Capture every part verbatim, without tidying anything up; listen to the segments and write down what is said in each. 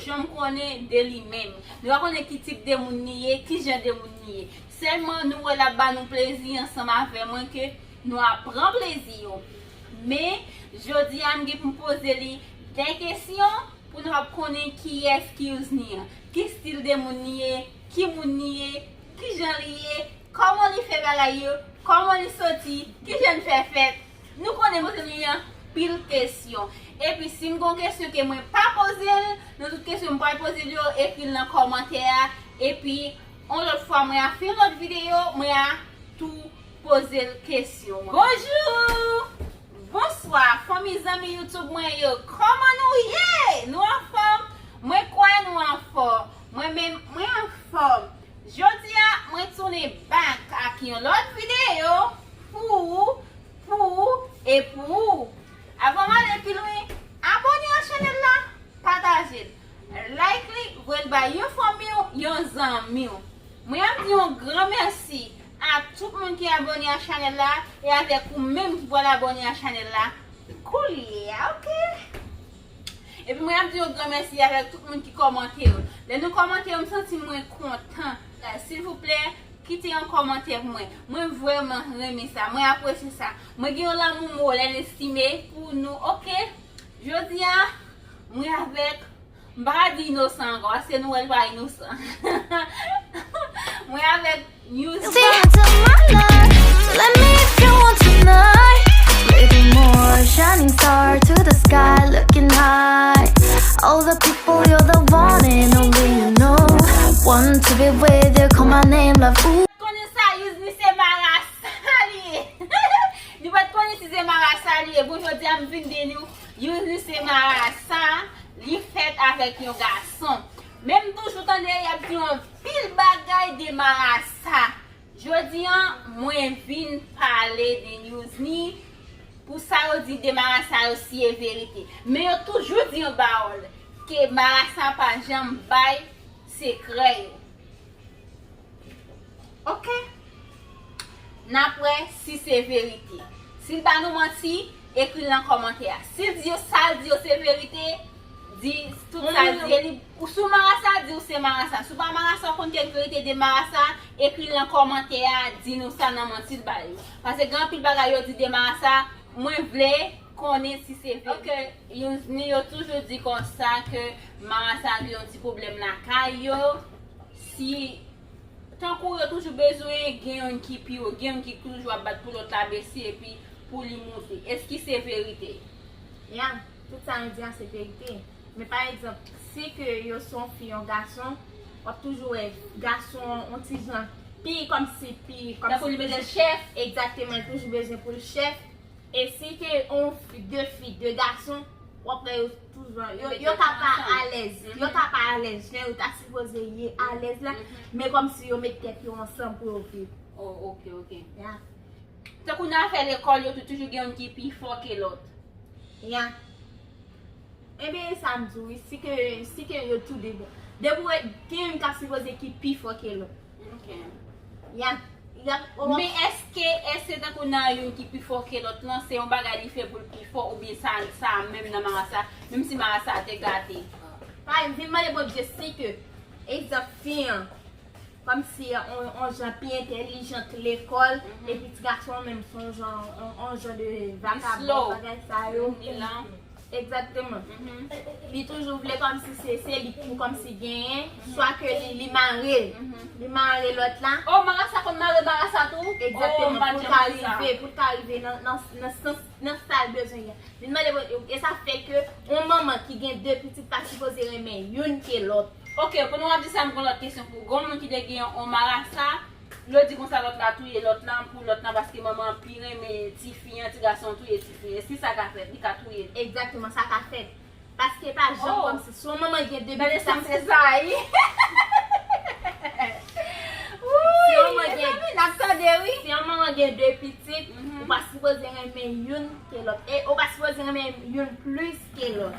janm konnen de li menm. Nou pa konnen ki tip de moun li ye, ki jan de moun li ye. Sèlman nou wè l ap ba nou plezi ansanm avè mwen ke nou ap pran plezi yo. Men, jodi a m gen pou m poze li de kesyon pou nou ap konnen kiyès ki Yousni an. Ki stil de moun li ye, ki moun li ye, ki jan li ye, kòman li fè bagay yo, kòman li soti, ki jan l fè fèt. Nou konnen mwen se li anpil kesyon. Epi si m gon kesyon ke mwen pa poze l, nan tout kesyon m pral poze l yo, ekri l nan kòmantè a. Epi, yon lòt fwa mwen a fè yon lòt videyo, mwen a tou poze l kesyon an. Bonjou! Bonswa, fanmi zanmi YouTube mwen yo. Kòman nou ye? Nou anfòm? Mwen kwè nou anfòm. Mwen menm, mwen anfòm. Jodi a, mwen tounen back ak yon lòt videyo pou ou, pou ou e pou ou. Avan m ale pi lwen, abòne a chanèl la, pataje l, like li, voye l bay yon fanmi w, yon zanmi w. Mwen ap di yon gran mèsi a tout moun ki abòne a chanèl la e avèk ou menm ki pral abòne a chanèl la koulye a, oke? Epi mwen ap di yon gran mèsi avèk tout moun ki kòmante yo. Lè nou kòmante yo, m santi mwen kontan. Silvouplè, kite yon kòmantè pou mwen. Mwen vrèman renmen sa. Mwen apresye sa. Mwen gen yon lanmou mou lè n estime pou nou, oke? Jodi a, mwen avèk, m pa ka di inosan ankò, paske nou wè l pa inosan. Mwen avèk Yousni. Say hi to my love. Let me if you want tonight. Little more shining star to the sky, looking high. All the people, you're the one and only, you know. Want to be with you, call my name, love. Ooh. Konnen sa, Yousni se marasa li ye. Li pa t konnen si se marasa li ye. Bon, jodi a m vin di nou, Yousni se marasa. Li fèt avèk yon gason. Men m toujou tande y ap di yon pil bagay de marasa. Jodi a, mwen vin pale de Yousni. Pou sa yo di de marasa yo si e verite. Men yo toujou di yon pawòl ke marasa pa janm bay sekrè yo. Oke? N ap wè si se verite. Si l ba nou manti, ekri l nan kòmantè a. Si l di yo, sa l di yo se verite, di tout sa l di. Ou si w marasa, di w se marasa. Si w pa marasa, w konn kèk verite de marasa, ekri l nan kòmantè a, di nou sa nan manti l ba yo. Paske gen anpil bagay yo di de marasa, mwen vle konnen si se verite. Oke, Yousni, yo toujou di konsa ke marasa gen yon ti pwoblèm lakay yo. Si Tankou yo toujou bezwen gen youn ki pi wo, gen youn ki toujou ap bat pou lòt la bese epi pou li moute. Èske se verite? Ya, tout sa nou di a se verite. Men pa egzanp, si ke yo se yon fi, yon gason, w ap toujou wè gason an yon ti jan pi kòmsi pi, kòmsi tankou li bezwen chèf. Egzakteman, li toujou bezwen pou l chèf. E si ke yon fi, de fi, de gason, w ap wè yo toujou, yo, yo ka pa alèz. Yo ka pa alèz jan yo ta sipoze ye alèz la, men kòmsi yo met tèt yo ansanm pou yo viv. Oh, oke, oke. Ya. Tankou nan afè lekòl, yo tou toujou gen youn ki pi fò ke lòt. Ya. Ebyen, e sa m di w wi, si ke, si ke yo tou de bon. Depi w gen youn k ap sipoze ki pi fò ke lòt. Ok. Y ap, y ap, men èske, èske tankou nan youn ki pi fò ke lòt lan, se yon bagay li fè pou l pi fò, oubyen sa, sa menm nan marasa, menm si marasa te gate? Pa, vin mande Bondye si ke, egzanp, fi an, kòmsi on, on jan pi entèlijant lekòl, epi ti gason an menm se on jan, on, on jan de vakabon, bagay sa yo. Egzakteman. Li toujou vle kòmsi se, se li ki pou kòmsi genyen, swa ke li, li mare l. Li mare lòt la. Oh, marasa konn mare marasa tou? Egzakteman, pou l ka rive, pou l ka rive nan, nan, nan sans, nan sa l bezwen ye. Li mande, e sa fè ke yon manman ki gen de pitit pa sipoze renmen youn ke lòt. Ok, pandan w ap di sa, m gen yon lòt kesyon pou ou. Gen yon moun ki te gen yon marasa, yo di konsa lòt la touye lòt lan pou lòt lan paske manman an pi renmen tifi an, ti gason an touye tifi an. Èske sa ka fèt? Li ka touye l? Egzakteman, sa ka fèt. Paske pa janm kòmsi, si yon manman gen de pitit, se sa, wi. Si yon manman gen, n ap tande, wi. Si yon manman gen de pitit, ou pa sipoze renmen youn ke lòt. E ou pa sipoze renmen youn plis ke lòt.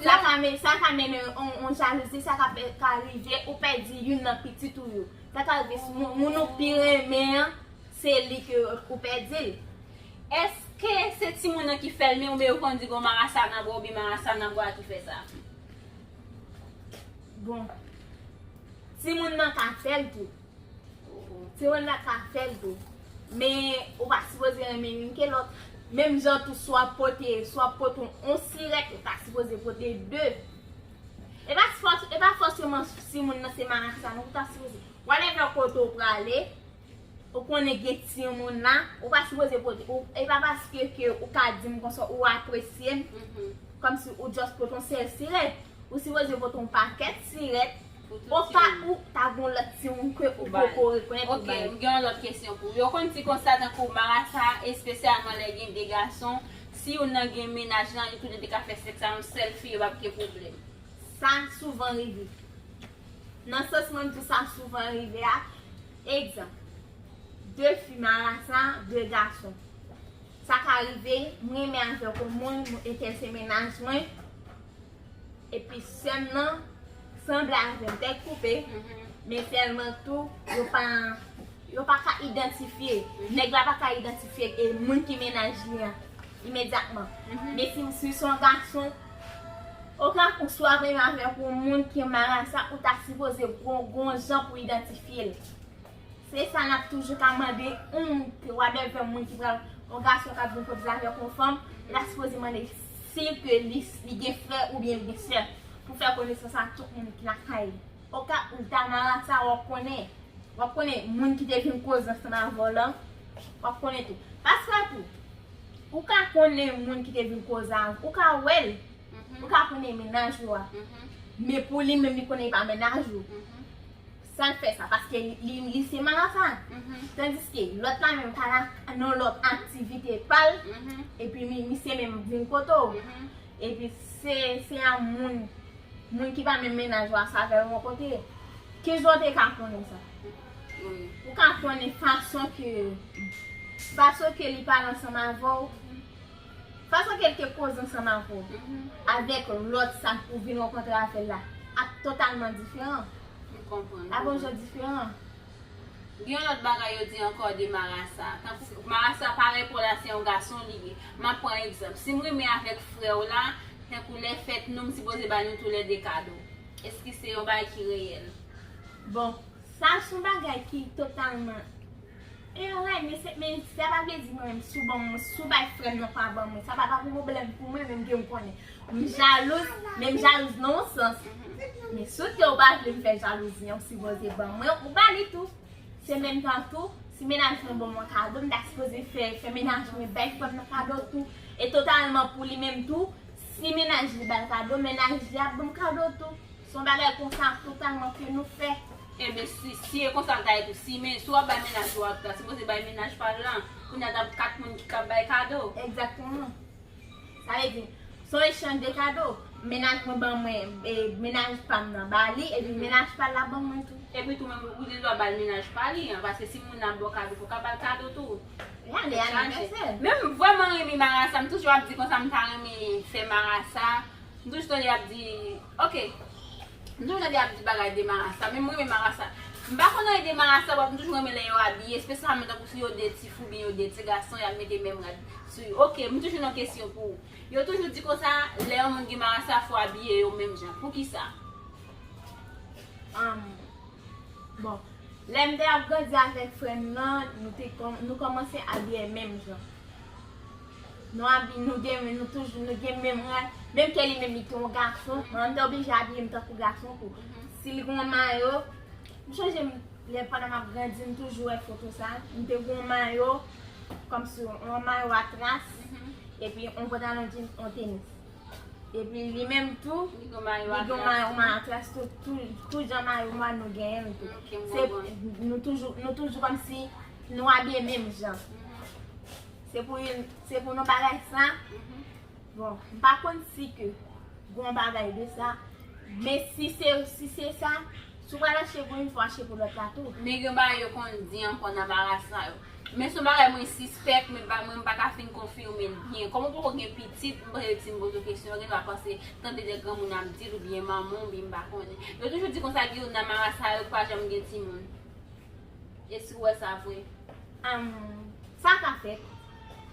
Sa ka men-, sa ka mennen yon, yon jalouzi, sa ka fè, ka rive ou pèdi youn nan pitit ou yo. Sa ka rive si moun, moun ou pi renmen an, se li ke ou pèdi l. Èske se timoun nan ki fè l, men oubyen yo konn di gon marasa nan bwa oubyen marasa nan bwa ki fè sa? Bon, timoun nan ka fè l tou. Timoun nan ka fè l tou. Men ou pa sipoze renmen youn ke lòt. Menm jan tou, si w ap pote, si w ap pote yon sirèt, ou ta sipoze pote de. E pa fòs-, e pa fòseman si moun nan se marasa, non, ou ta sipoze. Whatever kote w prale, ou konnen gen timoun la, ou pa sipoze pote, ou, e pa paske ke ou ka di m konsa, ou apresye m, kòmsi ou just pote yon sèl sirèt. Ou sipoze pote yon pakèt sirèt, oka ou ta gon lòt timoun ke ou poko rekonèt ou bay. Ok, m gen yon lòt kesyon pou ou. Yo konn di konsa tankou marasa, espesyalman lè gen de gason, si youn nan gen mennaj lan, yo toude de ka fè sèks a yon sèl fi, yo p ap gen pwoblèm. Sa souvan rive. Nan sans mwen di sa souvan rive a, egzanp, de fi marasa, de gason. Sa ka rive, mwen renmen avèk yon moun, entèl se mennaj mwen, epi sè m nan sanble avè m, tèt koupe, men sèlman tou, yo pa, yo pa ka idantifye, nèg la pa ka idantifye e moun ki mennaj li an imedyatman. Men si, si se yon gason, oka ou si w ap renmen avèk yon moun ki marasa, ou ta sipoze gon, gon jan pou idantifye l. Se sa n ap toujou ka mande yon moun, ke whatever moun ki pral, yon gason k ap vin koze avèk yon fanm, l ap sipoze mande si ke li, li gen frè oubyen li gen sè, pou fè konesans ak tout moun ki lakay li. Oka ou ta marasa, w ap konnen, w ap konnen moun ki te vin koze ansanm avè w lan, w ap konnen tou. Paske tou, ou ka konnen moun ki te vin koze avè w, ou ka wè l, ou ka konnen mennaj ou a. Men pou li menm, li konnen li pa mennaj ou. Sa l fè sa, paske li, li, li se marasa. Tandiske lòt la menm ka la nan lòt aktivite pa l, epi mi, misye menm vin kote w. Epi se, se a moun, moun ki pa menm mennaj ou a sa avè l rankontre. Kijan w te ka konnen sa? Ou ka konnen fason ke, fason ke li pale ansanm avè w, fason ke l te koze ansanm avè w, avèk lòt sa ou vin rankontre avè l la, ap totalman diferan. M konprann. Ap yon jan diferan. Gen yon lòt bagay yo di ankò de marasa. Tankou marasa parèy pou la se yon gason li ye. M ap pran egzanp. Si m renmen avèk frè w la, tankou lè fèt nou, m sipoze ba nou toulède kado. Èske se yon bagay ki reyèl? Bon, sa se yon bagay ki totalman E, men se, men sa pa vle di mwen menm, si w ban mwen, si w bay frè m nan pa ban mwen, sa pa, pa pou pwoblèm pou mwen menm ke m konnen. M jalouz, men m jalouz nan yon sans. Men si w te ou pa vle m fè jalouzi an, ou sipoze ban mwen, ou ba li tou. Se menm tan tou, si mennaj mwen ban mwen kado, m ta sipoze fè, fè mennaj mwen bay frè m nan kado tou. E totalman pou li menm tou, si mennaj li ba l kado, mennaj li ap ban m kado tou. Se yon bagay konsa totalman ke nou fè. Ebyen, si, si e konsa l ta ye tou, si men, si w ap bay mennaj ou a, ou ta sipoze bay mennaj pa l lan. Kounye a, t ap kat moun ki k ap bay kado. Egzakteman. Sa vle di, se yon echanj de kado. Mennaj mwen ban mwen, e, mennaj pa m nan ba li, epi mennaj pa l la ban mwen tou. Epi tou menm, ou gen dwa ba l mennaj pa li an, paske si moun nan ba w kado, fò w ka ba l kado tou. E ale anivèsè. Men m vrèman renmen marasa, m toujou ap di konsa, m ta renmen fè marasa. M toujou tande y ap di, ok. M toujou tande y ap di bagay de marasa, men m renmen marasa. M pa konn anyen de marasa, but m toujou renmen lè yo abiye, espesyalman tankou si yo de ti fi oubyen yo de ti gason, y ap mete menm rad sou yo. Ok, m toujou nan kesyon pou ou. Yo toujou di konsa, lè yon moun gen marasa, fò abiye yo menm jan. Poukisa? Ahn, bon, lè m te ap grandi avèk frè m nan, nou te kòm-, nou kòmanse abiye menm jan. Nou abi-, nou gen, nou toujou, nou gen menm rad. Menm ke li menm li te yon gason, men m te oblije abiye m tankou gason tou. Si li gen yon mayo, m chonje m, lè pandan m ap grandi, m toujou wè foto sa. M te gen yon mayo, kòmsi yon mayo atlas, epi yon pantalon jeans, yon tenis. Epi li menm tou, li gen yon mayo atlas tou, tou, tout jan mayo nwa nou genyen l tou. Se, nou toujou, nou toujou kòmsi nou abiye menm jan. Se pou, se pou nou bagay sa. Bon, m pa konn si ke gon bagay de sa, men si se, si se sa, si w pral achte pou youn, fò w achte pou lòt la tou. Men gen bagay yo konn di ankò nan marasa yo. Men se yon bagay mwen sispèk, men pa, mwen m pa ka fin konfime l byen. Kòm ou poko gen pitit, m panse si m poze w kesyon, yo gen dwa panse, tande de granmoun ap di l, oubyen manman w, oubyen m pa konnen. Yo toujou di konsa, gen youn nan marasa yo ki pa janm gen timoun. E si w wè sa vre? Ahn, sa ka fèt.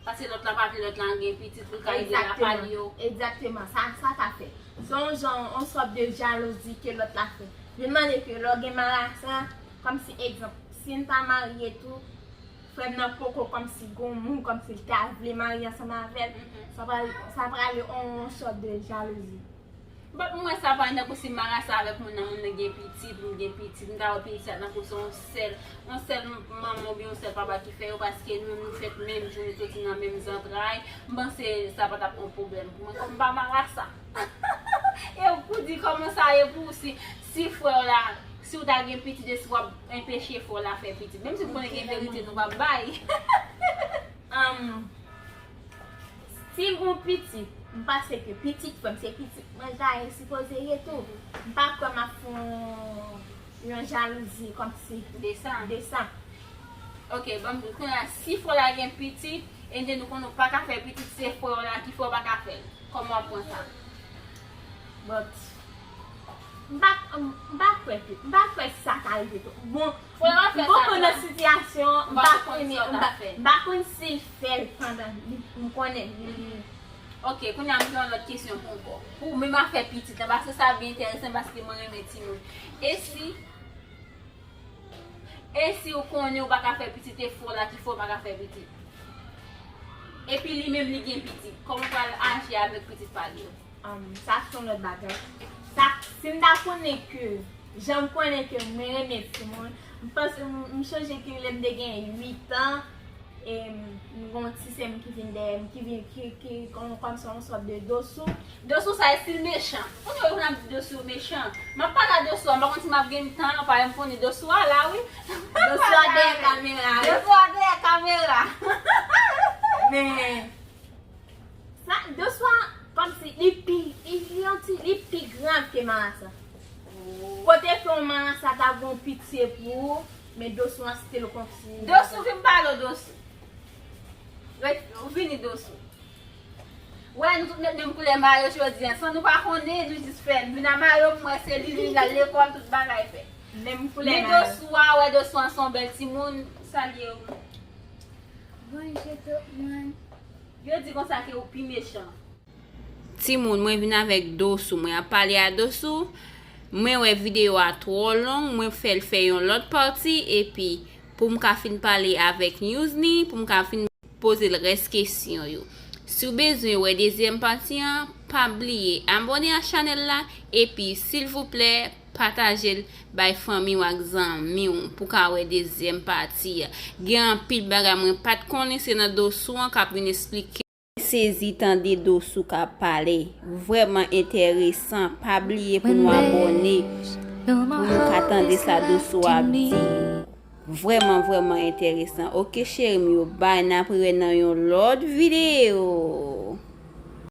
Paske lòt la pa vle lòt la gen pitit, li ka ede l apa l yo. Egzakteman, egzakteman. Sa, sa ka fèt. Se yon jan, yon sòt de jalouzi ke lòt la fè. Li mande ke lè w gen marasa, kòmsi egzanp, si n ta marye tou, frè m nan poko kòmsi gon moun, kòmsi l ta vle marye ansanm avè l, sa pral, sa pral yon, yon sòt de jalouzi. But mwen sa pa tankou si m marasa avèk moun nan, moun nan gen pitit, m gen pitit, m ta wè pitit sa tankou se yon sèl, yon sèl manman oubyen yon sèl papa ki fè yo, paske nou menm nou fèt menm jou, nou soti nan menm zantray, m panse sa pa t ap yon pwoblèm pou mwen, kòm m pa marasa. E pou di kòman sa ye pou ou si, si frè w la, si w ta gen pitit, e si w ap enpeche frè w la fè pitit, menm si m konnen gen verite nou p ap bay. Um, si m gon pitit, m panse ke pitit frè m se pitit mwen, jan e sipoze ye tou. M pa kwè m ap fè yon, yon jalouzi kòmsi De sa. De sa. Ok, ban m di w, kounye a, si frè w la gen pitit, e nou konnen w pa ka fè pitit, se frè w la ki fè w pa ka fè l. Kòman w ap pran sa? But m pa, m pa kwè ke, m pa kwè si sa ka rive tou. Bon, Frè w la fè m poko sa nan sitiyasyon, m pa konnen, m pa, m pa konn si l fè l pandan li, m konnen li. Ok, kounye a m gen yon lòt kesyon pou w ankò. Pou menm afè pitit la, paske sa byen enteresan, paske mwen renmen timoun. E si, e si w konnen w pa ka fè pitit, e frè w la ki fè w pa ka fè pitit? Epi li menm li gen pitit, kòman w pral aji avèk pitit pa l yo? Um, sa se yon lòt bagay. Sa, si m ta konnen ke, jan m konnen ke mwen renmen timoun, m panse, m, m sonje ke lè m te gen uit an, e m gon ti sè m ki vin dèyè m, ki vin, ki, ki, kon, kòmsi yon sòt de Dosou. Dosou sa estil mechan. Ou te wè pou n ap di Dosou mechan. M ap pale a Dosou a, m pa konn si m ap gen tan, pa m konnen Dosou a la, wi. Dosou a dèyè kamera, wi. Dosou a dèyè kamera. Men, sa, Dosou a, kòmsi, li pi, li, li yon ti, li pi grav ke marasa. Kote ke yon marasa ta gon pitye pou ou, men Dosou an still kòmsi. Dosou, vin pale w, Dosou. Ret, vini, Dosou. Wè, nou tout met menm koulè mayo jodi a. San nou pa konnen, nou jis fè l. Vin a mayo, m wè se li, li al lekòl, tout bagay fèt. Menm koulè Men mayo. Dosou a, wè Dosou an se yon bèl timoun. Salye w. Bonjou tout moun. Yo di konsa ke ou pi mechan. Timoun, mwen vin avèk Dosou. Mwen ap pale a Dosou. Mwen wè videyo a twò long, mwen fè l fè yon lòt pati, epi pou m ka fin pale avèk Newsny, pou m ka fin poze l rès kesyon yo. Si w bezwen wè dezyèm pati an, pa bliye abòne a chanèl la, epi silvouplè, pataje l bay fanmi w ak zanmi w pou ka wè dezyèm pati a. Gen anpil bagay mwen pa t konnen, se nan Dosou an k ap vin esplike. Sezi tande Dosou k ap pale. Vrèman enteresan. Pa bliye pou nou abòne pou nou ka tande sa Dosou ap di. Vrèman, vrèman enteresan. Oke, cheri m yo, bay, n ap rewè nan yon lòt videyo.